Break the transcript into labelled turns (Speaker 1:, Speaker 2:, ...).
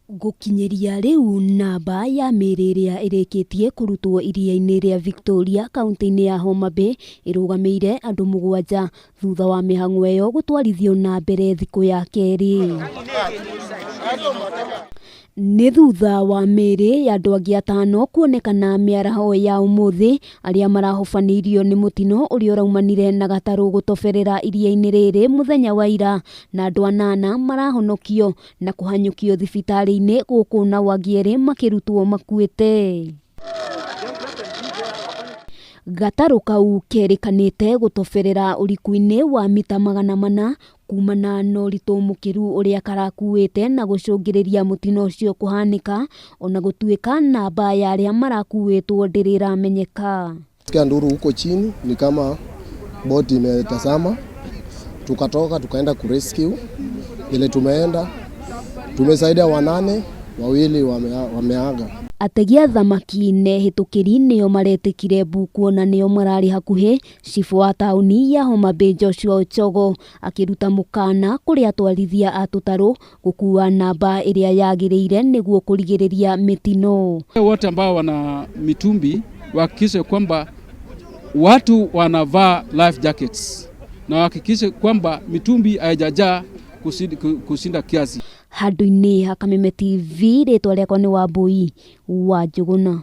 Speaker 1: Gũkinyĩria rĩu namba ya mĩĩrĩ ĩrĩa ĩrĩkĩtie kũrutwo iria-inĩ rĩa Victoria kaunti-inĩ ya Homa Bay ĩrũgamĩire andũ 7 thutha wa mĩhang'o ĩyo gũtwarithio na mbere thikũ ya kerĩ. Nĩ thutha wa mĩĩrĩ ya andũ angĩ 5 kuonekana mĩaraho ya ũmũthĩ arĩa marahobanĩirio nĩ mũtino ũrĩa ũraumanire na gatarũ gũtoberera iria-inĩ rĩrĩ mũthenya wa ira na andũ 8 marahonokio na kũhanyũkio thibitarĩ-inĩ gũkũ nao angĩ 2 makĩrutwo makuĩte. Gatarũ kau kerĩkanĩte gũtoberera ũriku-inĩ wa mita 400 kumana na ũritũ mũkĩru ũrĩa karakuĩte na gũcũngĩrĩria mũtino ũcio kũhanĩka ona gũtuĩka namba ya arĩa marakuĩtwo ndĩrĩ ĩramenyeka.
Speaker 2: Sikia nduru huko chini ni kama boti imetazama, tukatoka tukaenda kurescue. Ile tumeenda tumesaidia 8, 2 wameaga.
Speaker 1: Ategi a thamaki na ehĩtũkĩri nĩo maretĩkire mbu kuona nĩo mararĩ hakuhĩ. Cibũ wa taũni ya Homa Bay Joshua Ochogo akĩruta mũkana kũrĩ atwarithia a tũtarũ gũkua namba ĩrĩa yagĩrĩire nĩguo kũrigĩrĩria mĩtino.
Speaker 3: Wote ambao wana mitumbi wahakikishe kwamba watu wanavaa life jackets na wahakikishe kwamba mitumbi haijajaa kushinda kiasi.
Speaker 1: Handũ-inĩ ha Kameme TV rĩtwa rĩakwa nĩ Wambui wa Njũgũna.